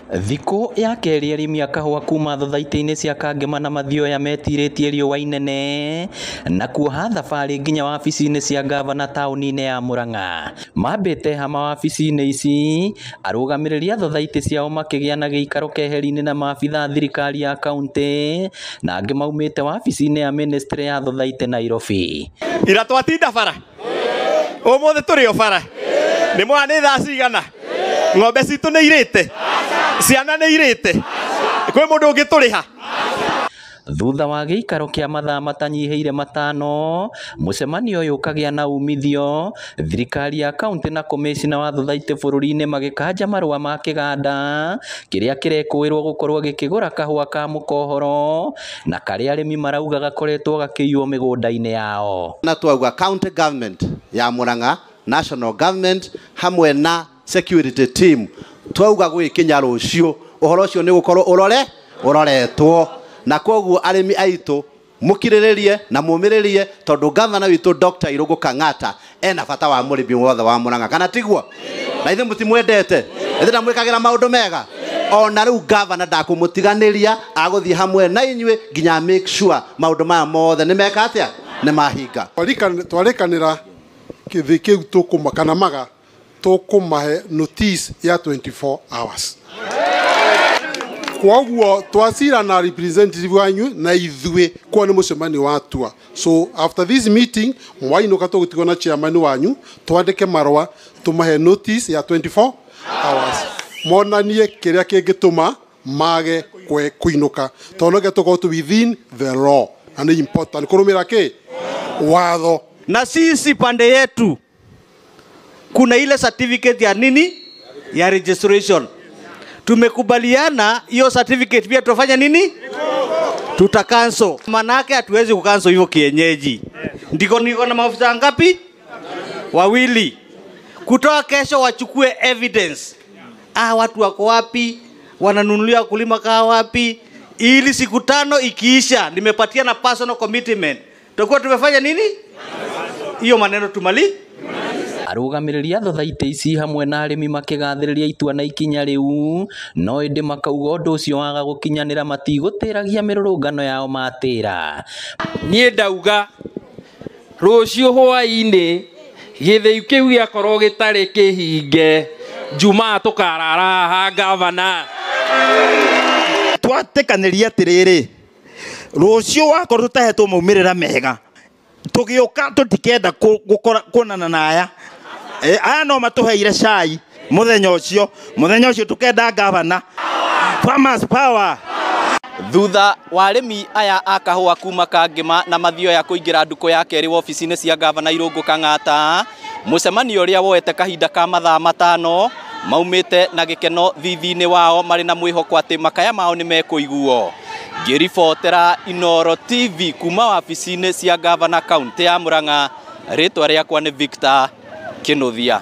Thikũ ya kerĩ arĩmi a kahũa kuma thothaitĩ-inĩ cia Kangema na Mathioya metirĩtie riũa inene na kuoha thabarĩ nginya wabici-inĩ cia gavana taũni-inĩ ya Murang'a. Mambĩte hama wabici-inĩ ici, arũgamĩrĩri a thothaitĩ ciao makĩgĩa na gĩikaro keheri-inĩ na maabitha a thirikari ya kaũntĩ na angĩ maumĩte wabici-inĩ ya ministry ya thothaitĩ Nairobi. Ira twatinda bara ũmũthĩ tũrĩ o bara nĩ mwana nĩ thaa cigana ng'ombe citũ nĩ irĩte ciana nĩ irĩte kwĩ mũndũ ũngĩ tũrĩha. Thutha wa gĩikaro kĩa mathaa matanyihĩire 5, mũcemanio ũyũ ũkagĩa na umithio, thirikari ya kaũntĩ na komĩcina wa thothaitĩ bũrũri-inĩ magĩkanja marũa ma kĩganda kĩrĩa kĩrekũĩrwo gũkorwo gĩkĩgũra kahũa ka mũkohoro na karĩa arĩmi marauga gakoretwo gakĩiywo mĩgũnda-inĩ yao. Na twauga county government ya Murang'a, national government hamwe na security team twauga gwĩkinya rũciũ ũhoro ũcio nĩ gũkorwo ũrore ũroretwo na koguo arĩmi aitũ mũkirĩrĩrie na mũmĩrĩrie tondũ gavana witũ Dr. Irũngũ Kang'ata ena bata wa mũrĩmi wothe wa Murang'a, kana tiguo? Na ithuĩ mũtimwendete, ithuĩ ndamwĩkagĩra maũndũ mega. Ona rĩu gavana ndakũmũtiganĩria, agũthiĩ hamwe na inyuĩ nginya make sure maũndũ maya mothe nĩ meka atĩa, nĩ mahinga. Twarĩkanĩra kĩthĩ kĩu tũkũma kana maga tũkũmahe notice ya 24 hours. Kwoguo twacira na representative wanyu na ithuĩ kwa nĩ mũcemanio wa tua. So after this meeting mwainũka tũgũtigwo na chairman wanyu twandĩke marũa tũmahe notice ya 24 hours monanie kĩrĩa kĩngĩtũma mage kũinũka tondũ no nginya tũkorwo tũ within the law na nĩ important kũrũmĩrĩra kĩ watho. Na sisi pande yetu kuna ile certificate ya nini ya registration. Tumekubaliana hiyo certificate pia tutafanya nini? Tuta cancel. Manake hatuwezi kucancel hivyo kienyeji. Ndiko niko na maafisa ngapi? 2. Kutoa kesho wachukue evidence. Watu wako wapi? Wananunulia kulima kaa wapi? Ili siku 5 ikiisha nimepatia na personal commitment. Tutakuwa tumefanya nini? Hiyo maneno tumali. Arũgamĩrĩri a thothaitĩ ici hamwe na arĩmi makĩgathĩrĩria itua na ikinya rĩu, no ĩndĩ makauga ũndũ ũcio waga gũkinyanĩra matigũtĩragia mĩrũrũngano yao matĩra. Niĩ ndauga rũciũ hwaĩ-inĩ gĩthĩi kĩu gĩakorwo gĩtarĩ kĩhinge Jumaa tũkarara haha gavana. Twatĩkanĩria atĩrĩrĩ, rũciũ wakorwo tũtahetwo maumĩrĩra mega tũgĩũka tũtikenda kuonana na aya. Aya no matũheire cai mũthenya ũcio tũkenda gavana. Farmers power. Thutha wa arĩmi aya a kahũa kuma Kangema na Mathioya kũingĩra ndukũ ya kerĩ wabici-inĩ cia gavana Irũngũ Kang'ata, mũcemanio ũrĩa woete kahinda ka mathaa 5 maumĩte na gĩkeno thithi-inĩ wao marĩ na mwĩhoko atĩ makaya mao nĩ mekũiguo. Ngĩribotera Inooro TV kuma wabici-inĩ cia gavana kaũntĩ ya Murang'a, rĩtwa rĩakwa nĩ Victor Kinuthia.